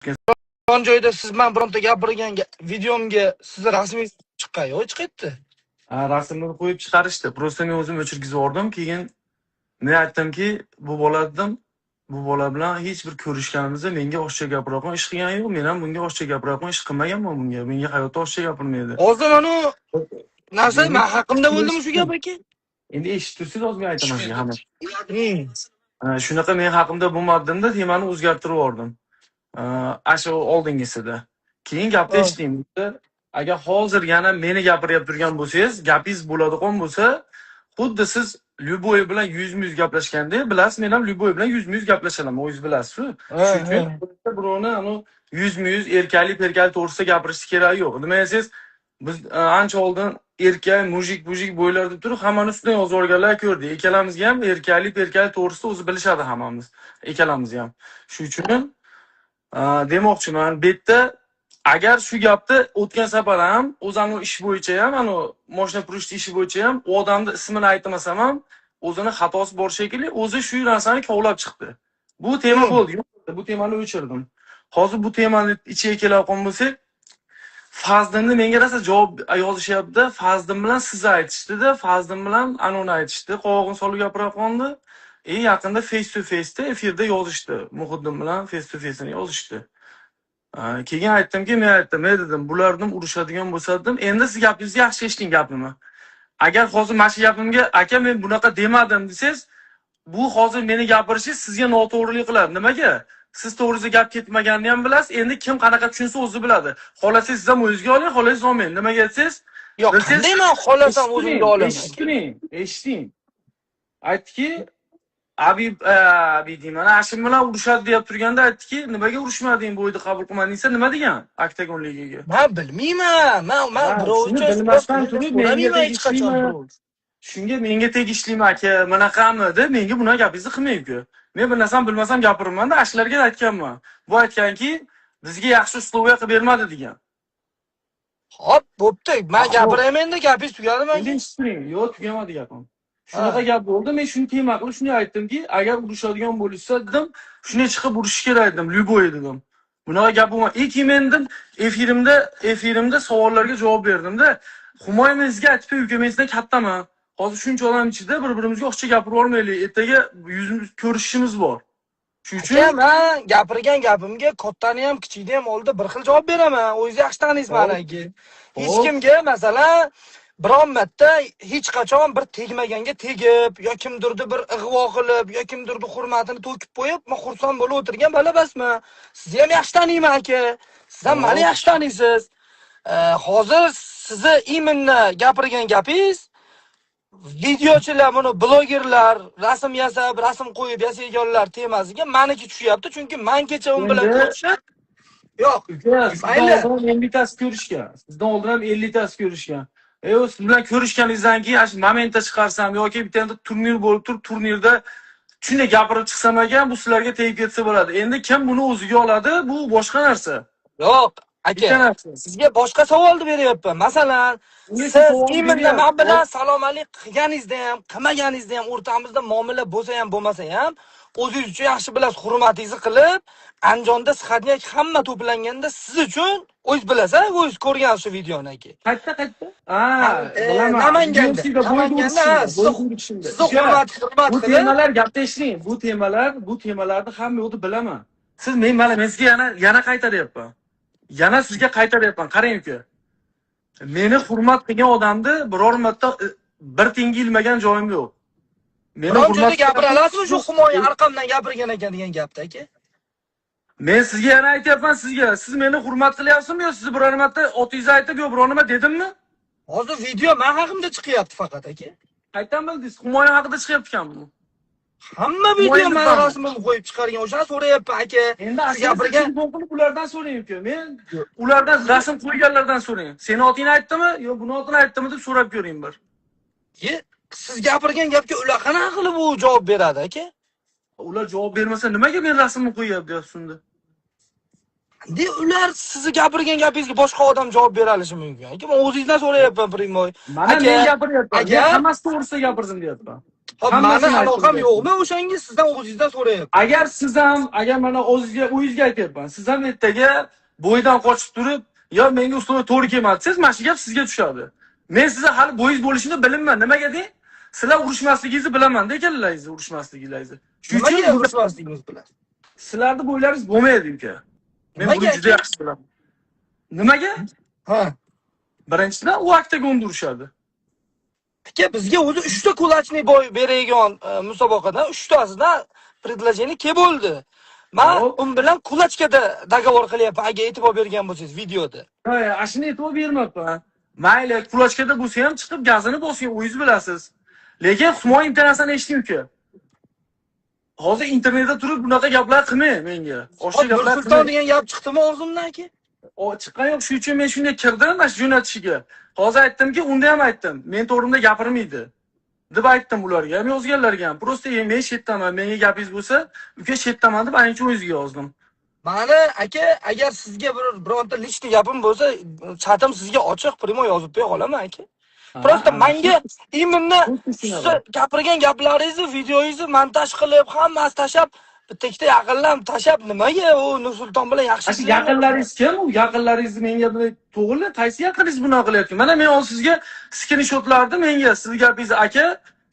Biron joyda siz man bironta gapirgan videomga sizni rasmingiz chiqqan yo'q, chiqyapti. Ha, rasmni qo'yib chiqarishdi. Просто men o'zim o'chirgizib yubordim. Keyin men aytdimki, bu bola dedim, bu bola bilan hech bir ko'rishganimizda menga oshcha gapiradigan ish qilgani yo'q. Men ham bunga oshcha gapiradigan ish qilmaganman bunga. Menga hayotda oshcha gapirmaydi. Hozir mana narsa man haqimda bo'ldimi shu gap, aka? Endi eshitib tursangiz, hozir men aytaman sizga hamma. Ha, shunaqa men haqimda bo'lmadimda, temani o'zgartirib yubordim. Ana shu oldingisida. Keyin gapni eshiting. Agar hozir yana meni gapiryapti turgan bo'lsangiz, gapingiz bo'ladigan bo'lsa, xuddi siz любой bilan yuzma yuz gaplashganda, bilasiz, men ham любой bilan yuzma yuz gaplashaman, o'zingiz bilasiz-ku. Shuning uchun birovni anu yuzma yuz erkaklik perkalik to'g'risida gapirishni keragi yo'q. Nima desangiz, biz ancha oldin erkak, мужик, мужик bo'ylar deb turib, hammani ustidan yozib yuborganlar ko'rdik. Ikkalamizga ham erkaklik perkalik to'g'risida o'zi bilishadi hammamiz. Ikkalamiz ham. Shuning uchun demoqchiman, bu yerda agar shu gapni o'tgan safar ham o'zi anu ish bo'yicha ham, anu moshina purishni ishi bo'yicha ham u odamni ismini aytmasam ham, o'zini xatosi bor shekilli, o'zi shu narsani kovlab chiqdi. Bu tema bo'ldi. Yo'q, bu temani o'chirdim. Hozir bu temani ichiga keladigan bo'lsak, Fazliddinni menga rosa javob yozishyapti. Fazliddin bilan sizni aytishdida, Fazliddin bilan anuni aytishdi. Qovog'ini solib gapirayotgandi. E yaqinda face to face'da efirda yozishdi. Muhiddin bilan face to face'ini yozishdi. Keyin aytdimki, men aytdim, ey dedim, bularni urushadigan bo'lsa dedim, endi siz gapingizni yaxshi eshiting gapimni. Agar hozir mana shu gapimga aka men bunaqa demadim desangiz, bu hozir meni gapirishingiz sizga noto'g'rilik qiladi. Nimaga? Siz to'g'risida gap ketmaganini ham bilasiz. Endi kim qanaqa tushunsa o'zi biladi. Xohlasangiz siz ham o'zingizga oling, xohlasangiz olmang. Nimaga desangiz, Yo'q, bilsangiz- qanday man xohlasam Eshitib o'zimga turing, olaman? eshitib turing, eshiting. Aytdiki, Abi Abi deyman, Ashim bilan urushadi deyap turganda aytdiki, nimaga urushmading, bu o'yinni qabul qilmading desa, nima degan oktagon ligaga? Man bilmayman. Man Ha, birov shuni uchun bilmasdan turib menga so'ramayman hech qachon tegishlimi? birov. Shunga menga tegishlimi aka, bunaqami deb menga bunaqa gapingizni qilmang uka. Men bir narsani bilmasam gapirmayman-da, ashlarga aytganman. Bu aytganki, bizga yaxshi условия qilib bermadi degan. Hop, bo'pti. Man Xo'p. gapiraymi endi, gapingiz tugadimi Endi aka? eshitib turing. Yo'q, tugamadi gapim. Shunaqa gap bo'ldi. Men shuni tema qilib shunday aytdimki, agar urushadigan bo'lishsa dedim, shunday chiqib urishish kerak dedim, любой dedim. Bunaqa gap bo'lma. И keyin men dedim, efirimda savollarga javob berdimda. Humoyun, men sizga aytib, uka, men sizdan kattaman. Hozir shuncha odam ichida bir-birimizga oqcha gapirib olmaylik. Ertaga yuzimiz ko'rishishimiz bor. Shuning uchun Aka, man gapirgan gapimga kattani ham, kichikni ham oldida bir xil javob beraman. O'zingiz yaxshi taniysiz mani, aka. Hech kimga, masalan, biron marta hech qachon bir tegmaganga tegib yo kimdirni bir ig'vo qilib yo kimdirni hurmatini to'kib qo'yib, men xursand bo'lib o'tirgan bola emasman. Sizni ham yaxshi taniyman, aka. Siz ham meni yaxshi taniysiz. Hozir sizni именно gapirgan gapingiz videochilar, buni blogerlar, rasm yasab, rasm qo'yib yasayganlar temasiga maniki tushyapti, chunki man kecha u bilan ko'rishib. Yo'q, Uka, sizdan mayli. oldin ham 50 tasi ko'rishgan. Sizdan oldin ham 50 tasi ko'rishgan. E, siz bilan ko'rishganingizdan keyin ana shu momentda chiqarsam yoki bitta turnir bo'lib turib, turnirda shunday gapirib chiqsam ekan, bu sizlarga tegib ketsa bo'ladi. Endi kim buni o'ziga oladi, bu boshqa narsa. Yo'q, Bitta aka. narsa. Sizga boshqa savolni beryapman. Masalan, Unga siz savol именно beryapti. man bilan salom alik qilganingizda ham, qilmaganingizda ham, o'rtamizda muomala bo'lsa ham, bo'lmasa ham, o'zingiz uchun yaxshi bilasiz, hurmatingizni qilib, Andijonda сходняк hamma to'planganda siz uchun, o'zingiz bilasiz, o'zingiz ko'rgan shu videoni, aka. Qayerda, qayerda? Ha, bilaman. Namanganda. UFC'da bo'y Namanganda, ha, urishishda, sizni bo'y urishishda. sizni Uka, hurmat bu qilib, temalar gapda eshiting. Bu temalarni hamma yoqda bilaman. Siz men mana men sizga yana qaytaryapman. Yana sizga qaytaryapman. Qarang, uka. Meni hurmat qilgan odamni biror marta bir tiyinga ilmagan joyim yo'q. Meni biron hurmat joyda gapira olasizmi shu Humoyun arqamdan gapirgan ekan degan gapda, aka? Men sizga yana aytyapman sizga. Siz meni hurmat qilyapsizmi yo sizni biror marta otingizni aytib yo biror nima dedimmi? Hozir video men haqimda chiqyapti faqat, aka. Qayerdan bildingiz? Humoyun haqida chiqyapti ekan bu. Hamma video Humoyun meni nima? rasmimni qo'yib chiqargan. O'shani so'rayapman, aka. Endi Shu aslida gapirgan telefon qilib ulardan so'rang, uka. Men ulardan rasm qo'yganlardan so'rang. Seni otingni aytdimi yo buni otini aytdimi deb so'rab ko'ring bir. Ye, siz gapirgan gapga ular qanaqa qilib u javob beradi, aka? Ular javob bermasa nimaga men rasmimni qo'yyapti deyapsiz unda? De ular sizni gapirgan gapingizga boshqa odam javob bera olishi mumkin. Aka, men o'zingizdan so'rayapman прямой. Mana Aka, men gapiryapman. Men agar hammasi to'g'risida gapirdim deyapman. Hop, mani Hammasini aytdim aloqam gapni. yo'qmi o'shanga, sizdan o'zingizdan so'rayapman. Agar siz ham, agar mana o'zingizga, o'zingizga aytyapman. Siz ham ertaga бой dan qochib turib, yo menga условия to'g'ri kelmadi desangiz, mana shu gap sizga tushadi. Men sizga hali бой ingiz bo'lishini bilinman. Nimaga deng? Sizlar urushmasligingizni bilaman-da, ikkalaringizni urushmasligingizni. Shuning uchun Nimaga urushmasligimiz bilan? Sizlarni бой laringiz bo'lmaydi, uka. Men buni Nimaga, juda aka? yaxshi bilaman. Nimaga? Ha. Birinchidan, u oktagonda urushadi. Aka, bizga o'zi 3 ta кулачный бой beradigan musobaqadan 3 tasidan предложение kelib bo'ldi. Men un bilan кулачка da договор qilyapman, agar e'tibor bergan bo'lsangiz videoda. Ha, ashuni e'tibor bermabman. Mayli, кулачка da bo'lsa ham chiqib gazini bosing, o'zingiz bilasiz. Lekin Humoyun bitta narsani eshiting, uka. Hozir internetda turib bunaqa gaplar qilmang menga. Oshcha Hop, gaplar Nursulton qilmang. degan gap chiqdimi og'zimdan, aka? O chiqqan yo'q, shuning uchun men shunday kirdim mana shu jo'natishiga. Hozir aytdimki, unda ham aytdim. Men to'g'rimda gapirmaydi deb aytdim ularga ham, yozganlarga ham. Просто men shu yerdaman, menga gapingiz bo'lsa, uka, shu yerdaman deb ayni o'zingizga yozdim. Mani aka, agar sizga bir bironta личный gapim bo'lsa, chatim sizga ochiq, прямой yozib qo'ya olaman, aka. Просто manga именно Xuddi siz shunaqa. gapirgan gaplaringizni, videoyingizni montaj qilib, hammasi tashlab, bitta ikkita yaqinlar tashlab, nimaga u Nursulton bilan yaxshi Shu yaqinlaringiz kim? U yaqinlaringizni menga bunday to'g'ri, qaysi yaqiningiz bunaqa qilyapti? Mana men hozir sizga skrinshotlarni, menga sizni gapingizni aka,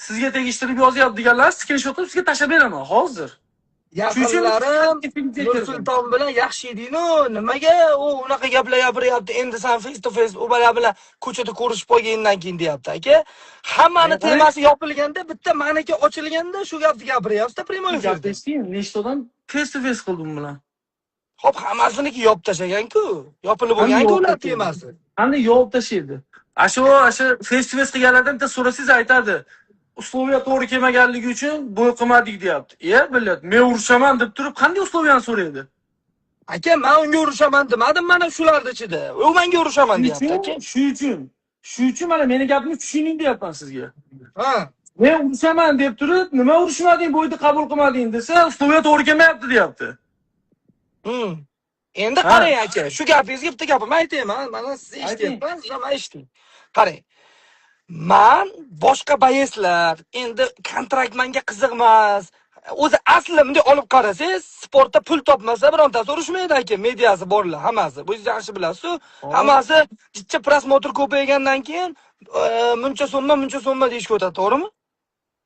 sizga tegishtirib yozyapti deganlar, skrinshot qilib sizga tashlab beraman hozir. Shuning uchun Yaqinlarim kirdim. Nursulton bilan yaxshi eding-u, nimaga u unaqa gaplar gapiryapti? Endi san face to face u bola bilan ko'chada ko'rishib qolgandan keyin deyapti, aka. Hammani Qarang. temasi yopilganda, bitta maniki ochilganda shu gapni gapiryapsiz прямой Gapni efirda. eshiting, nechta odam face to face qildi u bilan. Hop, hammasiniki yopib tashlagan-ku. Yopilib bo'lgan-ku Hamma ular yopib temasi. Qanday yopib tashlaydi? Ashu ashu face to face qilganlardan bitta so'rasangiz aytadi. Условия to'g'ri kelmaganligi uchun бой qilmadik deyapti. E, блядь, men urushaman deb turib qanday условия ni so'raydi? Aka, men unga urushaman demadim mana shularni ichida. U menga urushaman Shuning deyapti, aka. uchun, shuning uchun mana meni gapimni tushuning deyapman sizga. Ha. Men urushaman deb turib, nima urushmading, бой ni qabul qilmading desa, условия to'g'ri kelmayapti deyapti. Endi Ha. qarang, aka, shu gapingizga bitta gapimni aytayman. Mana siz Ayting. eshityapman, siz ham eshiting. Qarang. Man boshqa боец lar, endi kontrakt menga qiziq emas. O'zi asli bunday olib qarasangiz, sportda pul topmasa birontasi urushmaydi, aka, mediasi borlar hammasi. Bu siz yaxshi bilasiz. Hammasi jicha просмотр ko'paygandan keyin muncha summa, muncha summa deyishga o'tadi, to'g'rimi?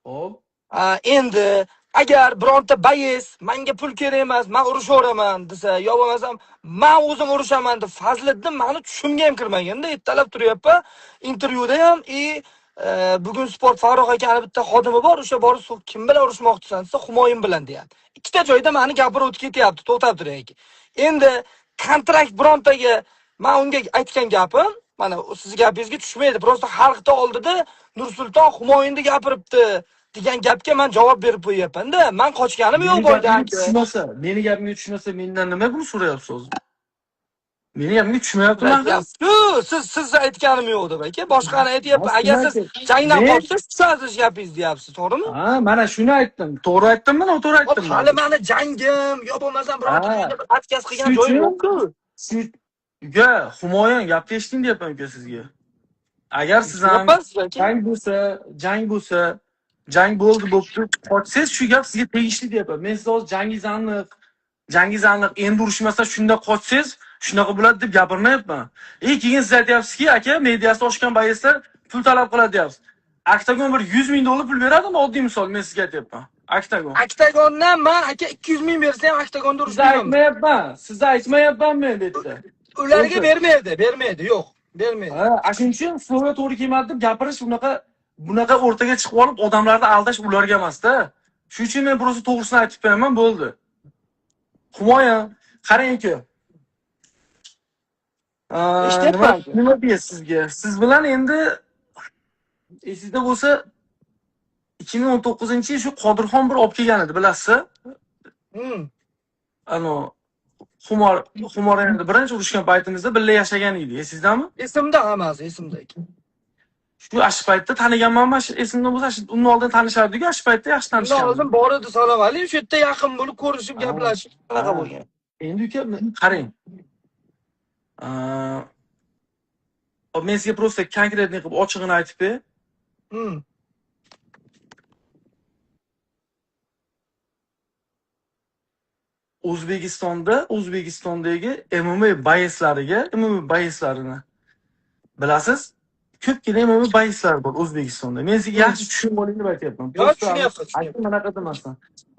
Hop. Ha, endi agar bironta боец menga pul kerak emas, men urushaveraman desa, yo bo'lmasam men o'zim urushaman deb Fazliddin mani tushimga ham kirmaganda, ertalab turyapman intervyuda ham и bugun sport Farruh akani bitta xodimi bor, o'sha borib kim bilan urushmoqchisan desa, Humoyun bilan deyapti. Ikkita joyda mani gapirib o'tib ketyapti, to'xtab turing, aka. Endi kontrakt birontaga men unga aytgan gapim, mana sizni gapingizga tushmaydi. Просто xalqni oldida Nursulton Humoyunni gapiribdi degan gapga men javob berib qo'yyapman-da. Men qochganim yo'q Meni boydan, gapimga aka. tushmasa, meni gapimga tushmasa, mendan nima buni so'rayapsiz hozir? Meni gapimga tushmayaptimi axir? Shu siz aytganim yo'q deb, aka. Boshqani aytyapman. Agar siz jangdan qochsangiz, tushasiz gapingiz deyapsiz, to'g'rimi? Ha, mana shuni aytdim. To'g'ri aytdimmi, noto'g'ri Hop, aytdimmi? hali mani jangim yo bo'lmasam bironta joyda bir отказ qilgan Shu joyim uchun yo'q-ku. Shu uka, Humoyun gapni eshiting deyapman uka sizga. Agar siz ham Tushunyapsiz, aka? jang bo'lsa, jang bo'ldi bo'lib turib qochsangiz, shu gap sizga tegishli deyapman. Men sizga hozir jangingiz aniq, endi urushmasa shunda qochsangiz, shunaqa bo'ladi deb gapirmayapman. E, keyin siz aytyapsizki, aka, mediasi oshgan боец lar pul talab qiladi deyapsiz. Oktagon bir 100 ming dollar pul beradimi? Oddiy misol men sizga aytyapman. Oktagon. Oktagondan man, aka, 200 ming bersa ham oktagonda Sizga urushmayman. aytmayapman. Sizga aytmayapman men bu yerda. Ularga O'zi. bermaydi, bermaydi, yo'q, bermaydi. Ha, shuning uchun условия to'g'ri kelmadi deb gapirish bunaqa o'rtaga chiqib olib odamlarni aldash ularga emas-da. Shuning uchun men просто to'g'risini aytib beraman, bo'ldi. Humoyun, qarangki. Eshityapman. Nima deysiz sizga? Siz bilan endi esingizda bo'lsa 2019-yil shu Qodirxon bir olib kelgan edi, bilasiz? Ano Xumor endi birinchi urushgan paytimizda birga yashagan edi, esingizdami? Esimda, hammasi esimda, aka. Shu shu paytda taniganman, shu esimda bo'lsa, shu undan oldin tanishardik-ku, shu paytda yaxshi Undan tanishganmiz. oldin bor edi, salom alik, shu yerda yaqin bo'lib ko'rishib, gaplashib, anaqa bo'lgan. Endi uka, qarang. Hop, men sizga просто конкретный qilib ochig'ini aytib ber. O'zbekistondagi MMA боец lariga, MMA боец larini bilasiz, ko'pgina MMA боец lar bor O'zbekistonda. Men sizga yaxshi tushunib oling deb aytyapman. Yo'q, tushunyapman, tushunyapman. Aka, bunaqa demasdan.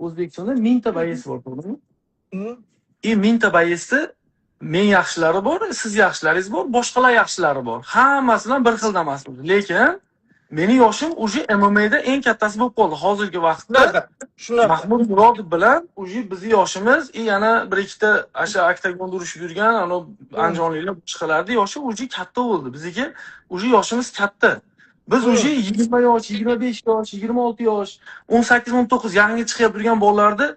O'zbekistonda 1000 ta боец bor, to'g'rimi? Hmm. И 1000 ta боец ni men yaxshilari bor, siz yaxshilaringiz bor, boshqalar yaxshilari bor. Hammasi bilan bir xilda emasmiz. Lekin meni yoshim уже MMAda eng kattasi bo'lib qoldi hozirgi vaqtda. Shunaqa, shunaqa. Mahmud Murodov bilan уже bizni yoshimiz и yana bir ikkita o'sha oktagonda urushib yurgan ana andijonliklar, boshqalarni yoshi уже katta bo'ldi. Bizniki уже yoshimiz katta. Biz уже 20 yosh, 25 yosh, 26 yosh, 18, 19 yangi chiqib turgan bolalarni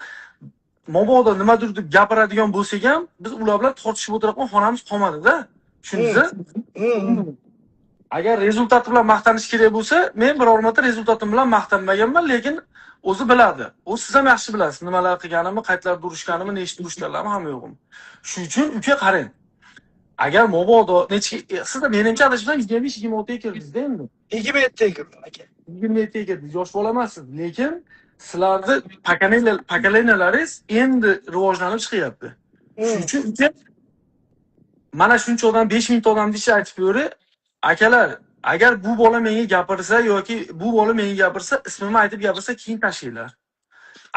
mabodo nimadir deb gapiradigan bo'lsak ham, biz ular bilan tortishib o'tiradigan xonamiz qolmadi-da. Tushundingiz? Hmm. Agar результат i bilan maqtanish kerak bo'lsa, men biror marta результат im bilan maqtanmaganman, lekin o'zi biladi. U siz ham yaxshi bilasiz, nimalar qilganimni, qayerlarda urushganimni, nechta urushganlarimni, hamma yo'g'im. Shuning uchun, uka, qarang. Agar mabodo necha sizda, menimcha, adashmasam, 25, 26 ga kirdingizda endi. 27 ga kirdim, aka. 27 ga kirdingiz, yosh bola emassiz, lekin sizlarni поколения laringiz endi rivojlanib chiqyapti. Shuning uchun, uka, mana shuncha odam, 5000 ta odamni ichida aytib beri, akalar, agar bu bola menga gapirsa yoki bu bola menga gapirsa, ismimni aytib gapirsa, keyin tashlanglar.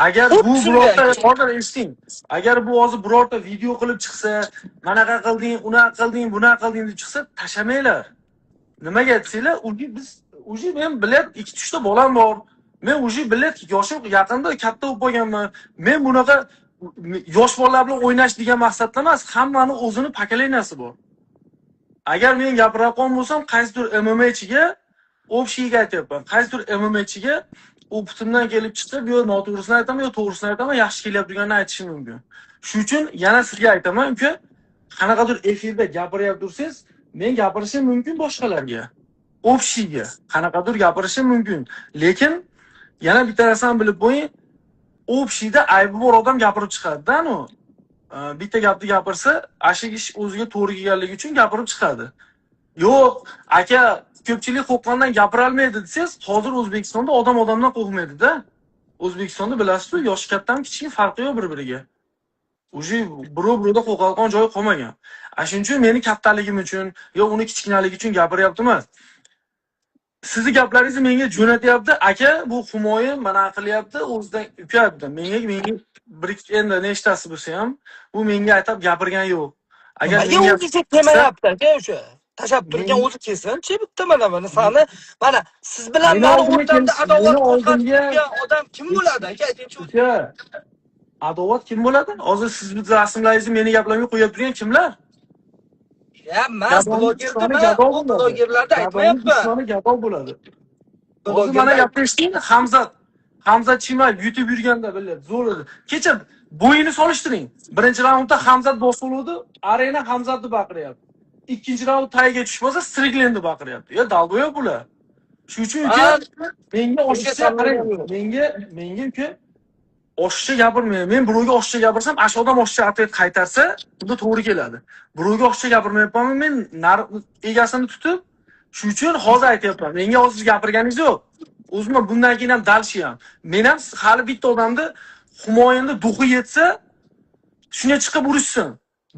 Agar bu Xuddi shunday, birorta aka. Hozir eshiting. Agar bu hozir birorta video qilib chiqsa, manaqa qilding, unaqa qilding, bunaqa qilding deb chiqsa, tashlamanglar. Nimaga desanglar, уже biz уже men bilyapti, ikki uchta bolam bor. Men уже bilyapti, yoshim yaqinda katta bo'lib qolganman. Men bunaqa yosh bolalar bilan o'ynash degan maqsadda emas, hammani o'zini поколения si bor. Agar men gapirayotgan bo'lsam, qaysidir MMAchiga, общий ga aytyapman, qaysidir MMAchiga u putimdan kelib chiqib, yo noto'g'risini aytaman, yo to'g'risini aytaman, yaxshi kelyapti deganini aytishim mumkin. Shuning uchun yana sizga aytaman, uka, qanaqadir efirda gapiryapti tursangiz, men gapirishim mumkin boshqalarga. Общий ga qanaqadir gapirishim mumkin. Lekin yana bitta narsani bilib qo'ying, общий da aybi bor odam gapirib chiqadi-da, anu. Bitta gapni gapirsa, ashu ish o'ziga to'g'ri kelganligi uchun gapirib chiqadi. Yo'q, aka, ko'pchilik qo'rqqandan gapirolmaydi desangiz, hozir O'zbekistonda odam odamdan qo'rqmaydi-da. O'zbekistonda bilasiz-ku, yoshi kattami, kichikmi farqi yo'q bir-biriga. Уже birov birovda qo'rqadigan joyi qolmagan. A shuning uchun meni kattaligim uchun yo uni kichkinaligi uchun gapiryapti emas. Sizni gaplaringizni menga jo'natyapti, aka, bu Humoyun mana qilyapti, o'zidan ukayapti. Menga bir ikki endi nechtasi bo'lsa ham, bu menga aytab gapirgan yo'q. Agar Nimaga menga o'zi kelmayapti, aka, o'sha? Tashlab turgan o'zi kelsinchi bitta, mana buni sani, mana siz bilan Meni mani oldimga o'rtamda adovat meni qo'zg'atib turgan odam kim bo'ladi, aka, aytingchi o'zi? Uka, adovat kim bo'ladi? Hozir siz bitta rasmlaringizni meni gaplarimga qo'yib turgan kimlar? Ya, man Gadoning blogerda dushmani man gado u bo'ladi. blogerlarda Gadoning aytmayapman. dushmani gado bo'ladi. Hozir mana Blogerda gapni eshiting, Hamzat. Hamzat Chimaev yutib yurganda biladi, zo'r edi. Kecha bo'yini solishtiring. Birinchi raundda Hamzat bosib oldi, arena Hamzatni baqiryapti. Ikkinchi raund tagiga tushmasa, Striklendni baqiryapti. Ya долбоёб bular. Shuning uchun, uka, menga oshiqcha qarang, menga uka, oshiqcha gapirmang. Men birovga oshiqcha gapirsam, ashu odam oshiqcha ответ qaytarsa, unda to'g'ri keladi. Birovga oshiqcha gapirmayapman, men egasini tutib, shuning uchun hozir aytyapman. Menga hozir gapirganingiz yo'q. O'zim bundan keyin ham дальше ham. Men ham hali bitta odamni Humoyinni дух i yetsa, shunga chiqib urushsin.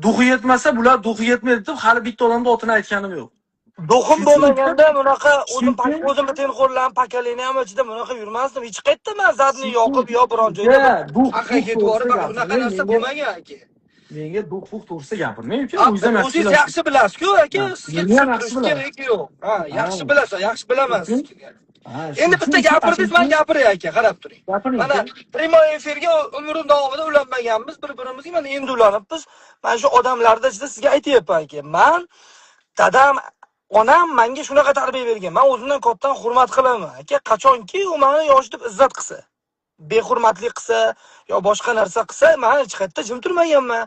Дух i yetmasa, bular дух i yetmaydi deb hali bitta odamni otini aytganim yo'q. Дух im bo'lmaganda bunaqa o'zim o'zimni tengqurlarim, поколения m ichida bunaqa yurmasdim. Hech qayerda man задний yoqib yo biron joyda Ya, дух aql ketib yuborib, unaqa narsa bo'lmagan, aka. Menga дух fuh to'g'risida gapirmang, uka, o'zingiz ham yaxshi O'zingiz bilasiz. Yaxshi bilasiz-ku, aka, Ha, sizga meni ham yaxshi tushuntirish bilaman. kerak yo'q. Ha, yaxshi bilasiz, yaxshi bilaman sizni. Ha, Endi shuning bitta uchun gapirdingiz, man gapiray, aka, qarab turing. Gapiring, Mana uka. прямой efirga umrim davomida ulanmaganmiz bir-birimizga, mana endi ulanibmiz. Mana shu odamlarda ichida sizga aytyapman, aka. Man dadam, onam menga shunaqa tarbiya bergan. Man o'zimdan kattani hurmat qilaman. Aka, qachonki u meni yosh deb izzat qilsa, behurmatlik qilsa yo boshqa narsa qilsa, man hech qayerda jim turmaganman.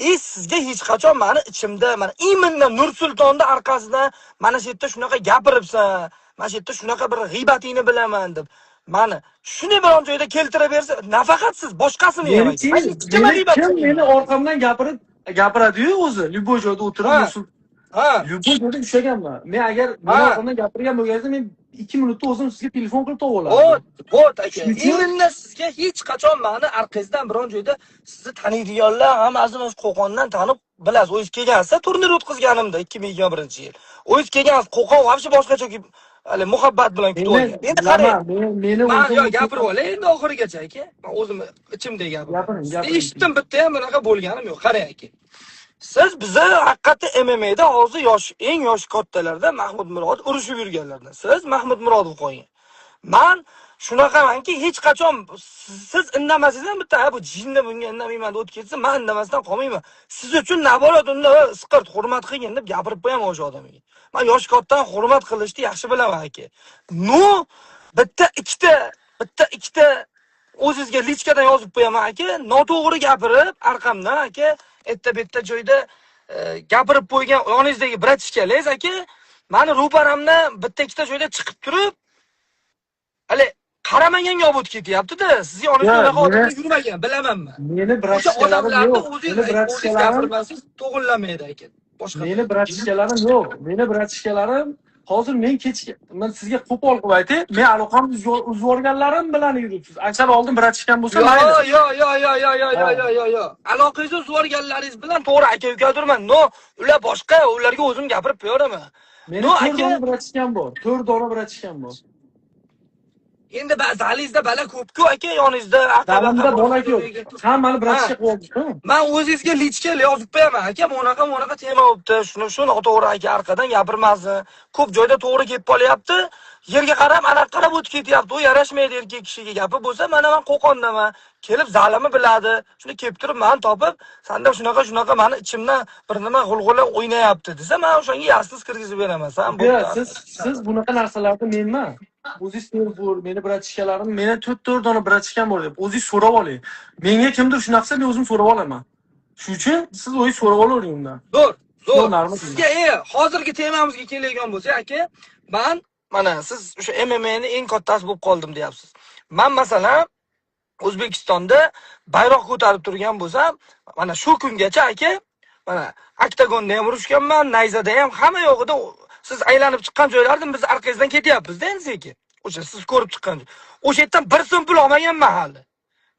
И sizga hech qachon mani ichimda, mana именно Nur Sultonni orqasidan mana shu yerda shunaqa gapiribsan, mana shu yerda shunaqa bir g'iybatingni bilaman deb mani shuni biron joyda keltirib bersa, nafaqat siz, boshqasini ham, Meni aka. kim, Man hech kimga meni g'iybat kim qilmayman. meni orqamdan gapirib gapiradi-yu o'zi, любой joyda o'tirib. Ha. Nursul Ha. Любой joyda ushlaganman. Men agar meni orqamdan gapirgan bo'lganingizda, men 2 minutda o'zim sizga telefon qilib topib Вот, olardim. вот aka. Shuning uchun Именно sizga hech qachon mani orqangizdan biron joyda sizni taniydiganlar hammasi o'sha Qo'qondan tanib bilasiz. O'zingiz kelgansiz turnir o'tkazganimda 2021-yil. O'zingiz kelgansiz, Qo'qon вообще boshqacha hali muhabbat bilan kutib Meni olgan. Endi qarang. bilaman, men meni Man o'zim yo gapirib olay endi oxirigacha, aka. Man o'zim ichimdagi gapim. Gapiring, Sizni gapiring. eshitdim, bitta ham bunaqa bo'lganim yo'q. Qarang, aka. Siz bizni haqiqatda MMAda hozir yosh, eng yosh kattalarda Mahmud Murodov urushib yurganlardan. Siz Mahmud Murodov qo'ygan. Man shunaqamanki, hech qachon siz indamasangiz ham bitta, "Ha, bu jinni, bunga indamayman" deb o'tib ketsa, man indamasdan qolmayman. Siz uchun наоборот unda isqirt hurmat qilgin deb gapirib qo'yaman o'sha odamga. Man yosh kattani hurmat qilishni yaxshi bilaman, aka. Ну, bitta ikkita o'zizga личка dan yozib qo'yaman, aka, noto'g'ri gapirib, arqamdan, aka, erta bu yerda joyda gapirib qo'ygan yoningizdagi братишка laringiz, aka, mani ro'paramdan bitta ikkita joyda chiqib turib, hali qaramaganga olib o'tib ketyapti-da. Sizni yoningizda Ya, unaqa odamlar meni yurmagan, bilaman man. Meni O'sha братишка larim odamlarni yo'q. o'zingiz Meni o'zingiz братишка larim gapirmasangiz to'g'irlamaydi, aka. Boshqa Meni братишка larim yo'q. Meni братишка larim hozir men kechki, men sizga qo'pol qilib aytay, men aloqamni uzib yuborganlarim bilan yuribsiz. Agar oldin братишка m bo'lsa, Yo, mayli. yo, yo, yo, yo, yo, yo, yo, yo, yo. Aloqangizni uzib yuborganlaringiz bilan to'g'ri aka ukadurman. Но, ular boshqa, ularga o'zim gapirib qo'yaveraman. Meni Но, 4 aka, dona братишка m bor. 4 dona братишка m bor. Endi zalingizda bala ko'p-ku, aka, yoningizda Zalimda bola ko'p. Hammani братишка qilib. Man o'zingizga личка yozib qo'yaman, aka, bunaqa bunaqa tema bo'libdi. Shuni shu noto'g'ri, aka, arqadan gapirmasin. Ko'p joyda to'g'ri kelib qolyapti. Yerga qarab, anaqa qarab o'tib ketyapti. U yarashmaydi erkak kishiga gapi bo'lsa, mana man Qo'qondaman. Kelib zalimi biladi. Shuni kelib turib mani topib, sanda shunaqa shunaqa mani ichimdan bir nima g'ulg'ula o'ynayapti desa, man o'shanga ясность kirgizib beraman. San Yo'q, siz bunaqa narsalarni menman. O'zingiz bor, meni братишка larim, meni 4 dona братишка m bor deb o'zingiz so'rab oling. Menga kimdir shunaqa qilsa, men o'zim so'rab olaman. Shuning uchun siz o'zingiz so'rab olavering undan. Zo'r, zo'r. Normal. Sizga hozirgi temamizga keladigan bo'lsak, aka, man mana siz o'sha MMAni eng kattasi bo'lib qoldim deyapsiz. Man masalan O'zbekistonda bayroq ko'tarib turgan bo'lsam, mana shu kungacha, aka, mana oktagonda ham urushganman, nayzada ham, hamma yo'g'ida siz aylanib chiqqan joylardan biz orqangizdan ketyapmiz-da endi sekin. O'sha siz ko'rib chiqqan joy. O'sha yerdan bir so'm pul olmaganman hali.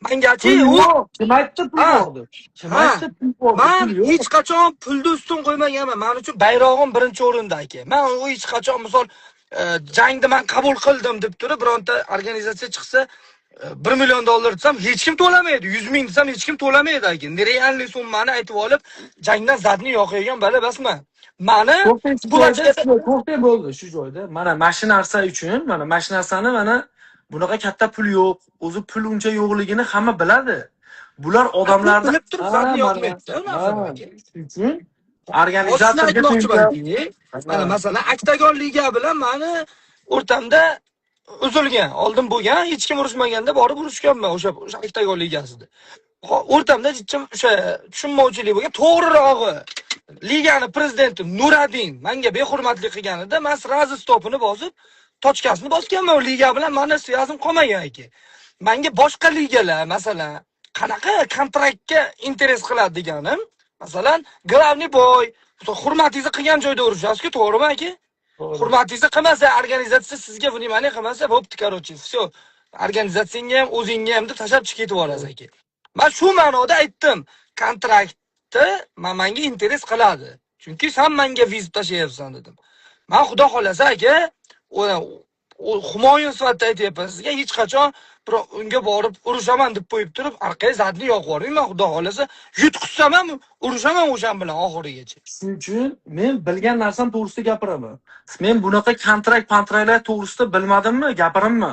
Mangachi Pul u yo'q. Kim aytdi pul yo'q deb? Kim aytdi pul bor? Man Pul yo'q. hech qachon pulni ustun qo'ymaganman. Men uchun bayrog'im birinchi o'rinda, aka. Man u hech qachon misol jangni man qabul qildim deb turib bironta organizatsiya chiqsa, 1 million dollar desam hech kim to'lamaydi. 100 ming desam hech kim to'lamaydi, aka. Нереальный summani aytib olib, jangdan задний yoqayotgan bala basman. Mani To'xtang shu bu joyda, to'xtang, bo'ldi shu joyda. Mana shu narsa uchun, mana shu narsani, mana bunaqa katta pul yo'q. O'zi pul uncha yo'qligini hamma biladi. Bular odamlarni bilib turib Ha, задний mana, yoqmaydi u narsani, ha, aka. shuning uchun Hozir organizatorga aytmoqchimanki, mana masalan Oktagon liga bilan mani o'rtamda uzilgan, oldin bo'lgan, hech kim urushmaganda borib urushganman o'sha Oktagon ligasida. O'rtamda jichim o'sha tushunmovchilik bo'lgan. To'g'rirog'i, ligani prezidenti Nuradin menga behurmatlik qilganida man сразу stopini bosib, точка sini bosganman. U liga bilan mani связь im qolmagan, aka. Menga boshqa ligalar, masalan, qanaqa kontraktga интерес qiladi deganim, masalan, главный бой, hurmatingizni qilgan joyda urushasiz-ku, to'g'rimi, aka? To'g'ri. Hurmatingizni qilmasa, organizatsiya sizga внимание qilmasa, bo'pti, короче, всё. Organizatsiyangga ham, o'zingga ham deb tashlab chiqib ketib yuborasiz, aka. Man shu ma'noda aytdim. Kontraktni manga интерес qiladi. Chunki sen menga вызов tashlayapsan dedim. Man xudo xolasa, aka, u Humoyun sifatida aytyapman sizga, hech qachon bir unga borib urushaman deb qo'yib turib, orqaga задний yoqib yubormayman, xudo xolasa, yutqizsam ham urushaman o'shan bilan oxirigacha. Shuning uchun men bilgan narsam to'g'risida gapiraman. Men bunaqa kontrakt, kontraktlar to'g'risida bilmadimmi, gapirimmi?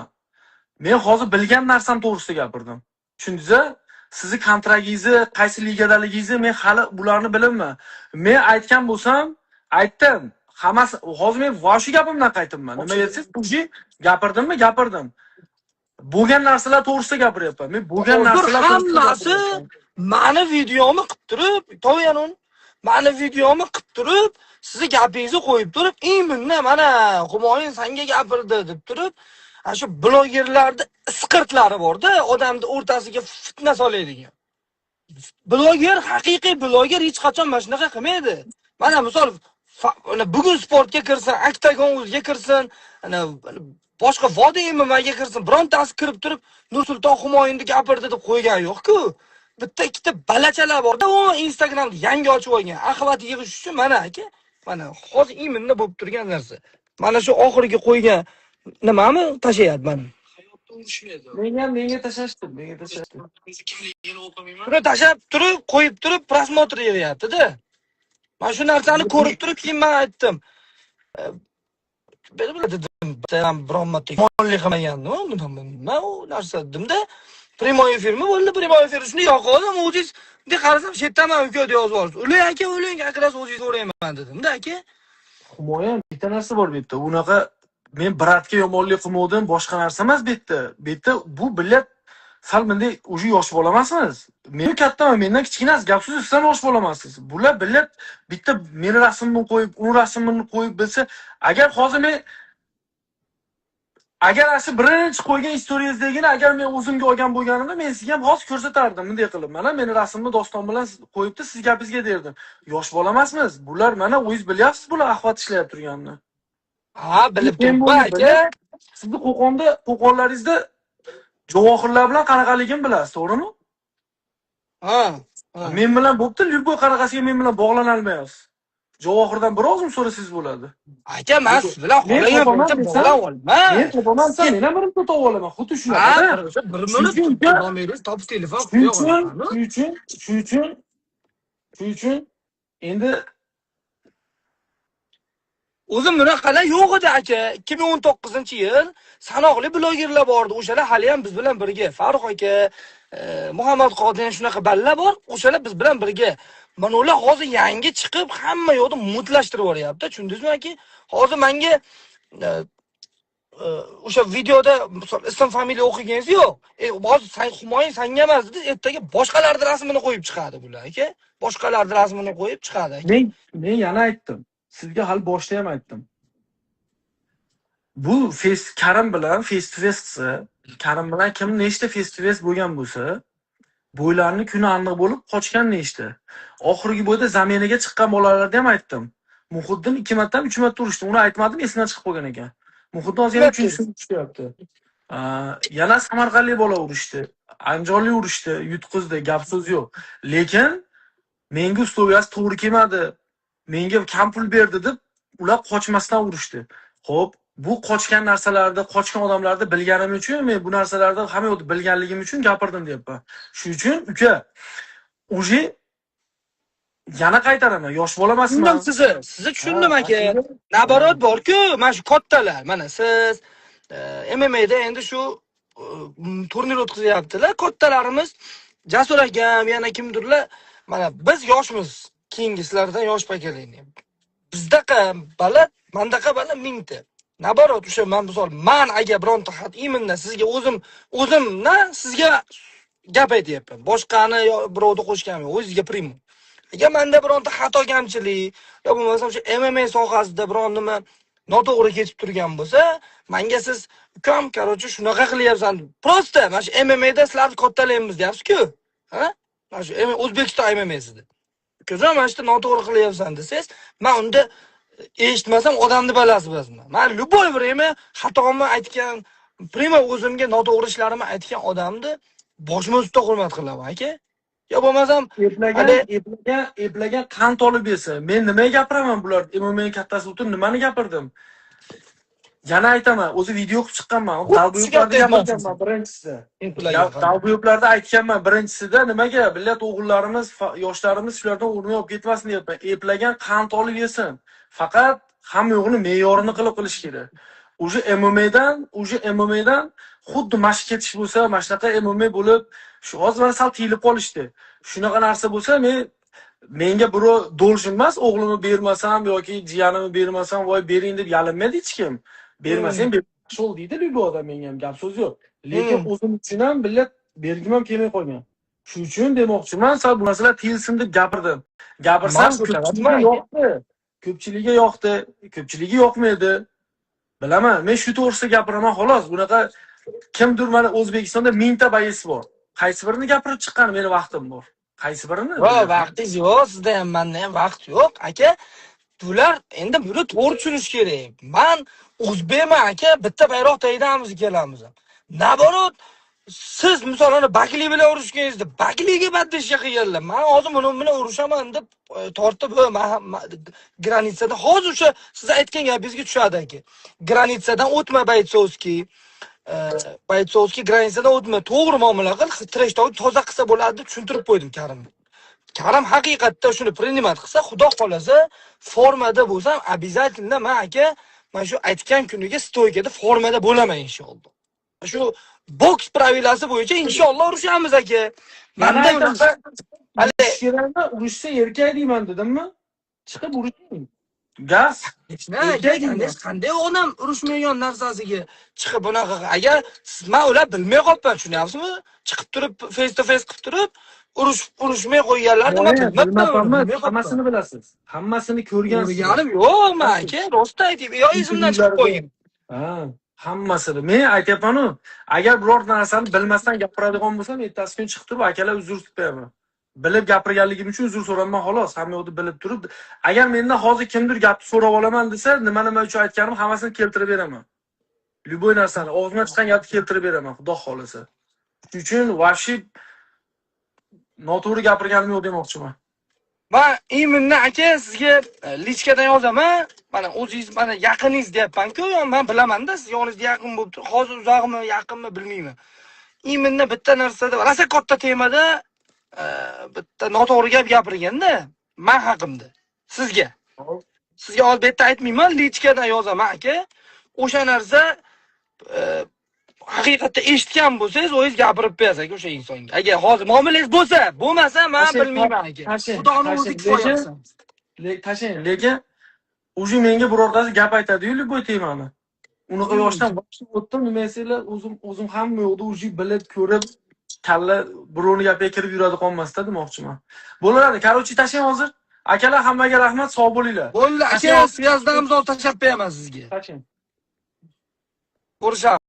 Men hozir bilgan narsam to'g'risida gapirdim. Tushundingiz? Sizni kontraktingizni, qaysi ligadaligingizni men hali bularni bilaman. Men aytgan bo'lsam, aytdim. Hammasi hozir men voshi gapimdan qaytibman. Nima desangiz, уже gapirdimmi, gapirdim. Bo'lgan narsalar to'g'risida gapiryapman. Men bo'lgan Hozir narsalar to'g'risida hammasi gapiryapman. mani videomni qilib turib, to'yanun. Mani videomni qilib turib, sizni gapingizni qo'yib turib, именно mana Humoyun sanga gapirdi deb turib, ana shu blogerlarni isqirtlari borda, odamni o'rtasiga fitna soladigan. Bloger, haqiqiy bloger hech qachon mana shunaqa qilmaydi. Mana misol Ana bugun sportga kirsin, Oktagon o'ziga kirsin, ana boshqa Vodiy MMAga kirsin, birontasi kirib turib Nursulton Humoyinni gapirdi deb qo'ygan yo'q-ku. Bitta ikkita balachalar borda, u Instagramda yangi ochib olgan. Охват yig'ish uchun mana aka, mana hozir именно bo'lib turgan narsa. Mana shu oxirgi qo'ygan nimami tashlayapti mana. Hayotda urushmaydi. Menga ham, menga tashlashdi, menga tashlashdi. O'zi kimligini o'qimayman. Buni tashlab turib, qo'yib turib просмотр yig'yapti-da. Mana shu narsani ko'rib turib keyin men aytdim. Dedim, bitta biron marta yomonlik qilmagandim, nima u narsa dedimda. Прямой efirmi bo'ldi, прямой efir shuni yoqib oldim, o'zingiz bunday qarasam, shu yerdaman uka deb yozib yuborsiz. Uling aka, uling, как раз o'zingiz so'rayman dedimda aka. Humoyun, bitta narsa bor bu yerda. Unaqa men брат ga yomonlik qilmovdim, boshqa narsa emas bu yerda. Bu yerda bu millat sal bunday уже yosh bola emasmiz. Men kattaman, mendan kichkinasiz, gap so'z sizdan yosh bola emassiz. Bular millat bitta meni rasmimni qo'yib, uni rasmimni qo'yib bilsa, agar hozir men agar ana shu birinchi qo'ygan istoriyangizdagini agar men o'zimga olgan bo'lganimda, men sizga ham hozir ko'rsatardim bunday qilib. Mana meni rasmimni Doston bilan qo'yibdi, siz gapingizga derdim. Yosh bola emasmiz. Bular mana o'zingiz bilyapsiz, bular охват ishlayap turganini. Ha, bilib Men turibman buni aka. bilib, sizni Qo'qonda, Qo'qonlaringizda javohirlar bilan qanaqaligini bilasiz, to'g'rimi? Ha. Ha. Men bilan bo'pti, любой qanaqasiga men bilan bog'lana olmayapsiz. Javohirdan bir og'zim so'rasangiz bo'ladi. Aka, men siz bilan Men xohlagan topaman paytda desam, bog'lab olman. Men topaman desam, men ham birimni topib olaman. Xuddi Ha, shunaqa. bir minut Shuning uchun- nomeringiz topib telefon Shuning qo'ya uchun, olaman. shuning uchun endi O'zim bunaqalar yo'q edi aka. 2019-yil sanoqli blogerlar bor edi. O'shalar hali ham biz bilan birga. Farruh aka, Muhammad Qodir shunaqa ballar bor, o'shalar biz bilan birga. Mana ular hozir yangi chiqib, hamma yoqni mutlashtirib yuboryapti. Tushundingizmi aka? Hozir menga o'sha videoda misol ism familiya o'qiganingiz yo'q. Hozir san Humoyun sanga emas dedi, ertaga boshqalarning rasmini qo'yib chiqadi bular aka. Boshqalarning rasmini qo'yib chiqadi aka. Men yana aytdim. Sizga hali boshda ham aytdim. Bu face Karim bilan face to face qilsa, Karim bilan kim nechta face to face bo'lgan bo'lsa, бой larni kuni aniq bo'lib qochgan nechta. Oxirgi бой da замена ga chiqqan bolalarga ham aytdim. Muhiddin ikki martadan uch marta urishdi. Uni aytmadim, esimdan chiqib qolgan ekan. Muhiddin hozir yana uchinchisini urushyapti. Yana samarqandlik bola urishdi. Andijonlik urishdi, yutqizdi, gap so'z yo'q. Lekin menga условия si to'g'ri kelmadi. Menga kam pul berdi deb ular qochmasdan urishdi. Xo'p, bu qochgan narsalarni, qochgan odamlarni bilganim uchun, men bu narsalarni hamma yoqda bilganligim uchun gapirdim deyapman. Shuning uchun uka, уже yana qaytaraman, yosh bola emasman. Tushundim sizni. Sizni tushundim aka. Наоборот bor-ku, mana shu kattalar, mana siz MMAda endi shu turnir o'tkazyaptilar. Kattalarimiz Jasur akam, yana kimdirlar, mana biz yoshmiz. Keyingi sizlardan yosh поколение. Bizdaqa bala, mandaqa bala mingta. Наоборот, o'sha man misol, man agar bironta xat именно sizga o'zim o'zimdan sizga gap aytyapman. Boshqani yo birovni qo'shganim yo'q, o'zizga прямо. Agar menda bironta xato kamchilik yo bo'lmasam shu MMA sohasida biron nima noto'g'ri ketib turgan bo'lsa, menga siz ukam, короче, shunaqa qilyapsan. Просто mana shu MMAda sizlarni kattalaymiz deyapsiz-ku. Ha? Mana shu O'zbekiston MMAsida. Ukajon, mana shu yerda noto'g'ri qilyapsan desangiz, men unda eshitmasam odamni balasi emasman. Men любой время xatomni aytgan, прямо o'zimga noto'g'ri ishlarimni aytgan odamni boshim ustida hurmat qilaman, aka. Yo bo'lmasam Eplagan, eplagan, eplagan qand olib yesa, men nimaga gapiraman bular? MMA kattasi o'tirib nimani gapirdim? Yana aytaman, o'zi video qilib chiqqanman. Xuddi shu Долбоёб larda gapni aytmoqchisiz. gapirganman birinchisida. Eplagan. Долбоёб larda aytganman birinchisida nimaga millat o'g'illarimiz, yoshlarimiz shulardan o'rni olib ketmasin deyapman. Eplagan qand olib yesin. Faqat hamma yo'g'ini me'yorini qilib qilish kerak. Уже MMAdan xuddi mashq ketish bo'lsa, mana shunaqa MMA bo'lib, shu hozir mana sal tiyilib qolishdi. Shunaqa narsa bo'lsa, men menga birov должен emas, o'g'limni bermasam yoki jiyanimni bermasam, voy bering deb yalinmaydi hech kim. Bermasang ber, shol deydi любой odam, menga ham gap so'z yo'q. Lekin o'zim uchun ham millat bergim ham kelmay qolgan. Shuning uchun demoqchiman, sal bu narsalar tiyilsin deb gapirdim. Gapirsam Man ko'pchilikka aka. yoqdi. Ko'pchilikka yoqdi, ko'pchiligi yoqmaydi. Bilaman, men shu to'g'risida gapiraman xolos. Bunaqa kimdir mana O'zbekistonda mingta боец bor. Qaysi birini gapirib chiqqani meni vaqtim bor. Qaysi birini? Yo'q, vaqtingiz yo'q, sizda ham menda ham vaqt yo'q, aka. Bular endi buni to'g'ri tushunish kerak. Man o'zbekman, aka, bitta bayroq tagidamiz ikkalamiz ham. Наоборот, siz misol ana Bakli bilan urushganingizda Bakliga поддержка qilganlar. Man hozir buni bilan urushaman deb tortib, граница da hozir o'sha siz aytgan gapingizga tushadi, aka. Граница dan o'tma, бойцовский. Бойцовский граница dan o'tma, to'g'ri muomala qil, trash talk toza qilsa bo'ladi deb tushuntirib qo'ydim Karimga. Karim haqiqatda shuni принимать qilsa, Xudo xolasa, formada bo'lsam, обязательно man, aka, mana shu aytgan kuniga стойка da formada bo'laman inshaalloh. Shu boks правила si bo'yicha inshaalloh urushamiz, aka. Mana Manda aytaman. unaqa hali Urush kerakmi? Urushsa erkak deyman dedimmi? Chiqib urushing. Gaz. Ne aka, qanday odam urushmagan narsasiga chiqib bunaqa, agar siz, man ular bilmay qolibman, tushunyapsizmi? Chiqib turib face to face qilib turib urushmay qo'yganlarni man bilmabman, Bilmabmanmi? bilmay qolibman. Hammasini bilasiz. Hammasini ko'rgansiz. Ko'rganim yo'q man, aka, rost aytayim. Yo esimdan chiqib qo'ygan. Ha, hammasini. Men aytyapman-u, agar biror narsani bilmasdan gapiradigan bo'lsam, ertasi kun chiqib turib, akalar, uzr so'rayman. Bilib gapirganligim uchun uzr so'rayman xolos. Hamma yoqda bilib turib, agar mendan hozir kimdir gapni so'rab olaman desa, nima nima uchun aytganimni hammasini keltirib beraman. Любой narsani, og'zimdan chiqqan gapni keltirib beraman, Xudo xolasa. Shuning uchun вообще noto'g'ri gapirganim yo'q demoqchiman. Man именно, aka, sizga личка dan yozaman. Mana o'zingiz mana yaqiningiz deyapman-ku, man bilaman-da, siz yoningizda yaqin bo'lib turib, hozir uzoqmi, yaqinmi bilmayman. Именно bitta narsada rosa katta temada bitta noto'g'ri gap gapirganda man haqimda sizga. Sizga hozir bu yerda aytmayman, личка dan yozaman, aka. O'sha narsa haqiqatda eshitgan bo'lsangiz, o'zingiz gapirib berasiz, aka, o'sha insonga. Agar hozir muomalangiz bo'lsa, bo'lmasa man bilmayman, aka. Tashlang, Xudoni o'zi tashlang. kifoya Lekin qilsin. Tashlang, lekin уже menga birortasi gap aytadi-yu, любой temani. Unaqa yoshdan вообще o'tdim, nima desanglar, o'zim hamma yoqda уже bilib, ko'rib, kalla birovni gapiga kirib yuradi qolmasda demoqchiman. Bo'laveradi. Короче, tashlang hozir. Akalar, hammaga rahmat, sog' bo'linglar. Bo'ldi, aka, Tashlang. связь damiz, hozir tashlab beraman sizga. Tashlang. Ko'rishamiz.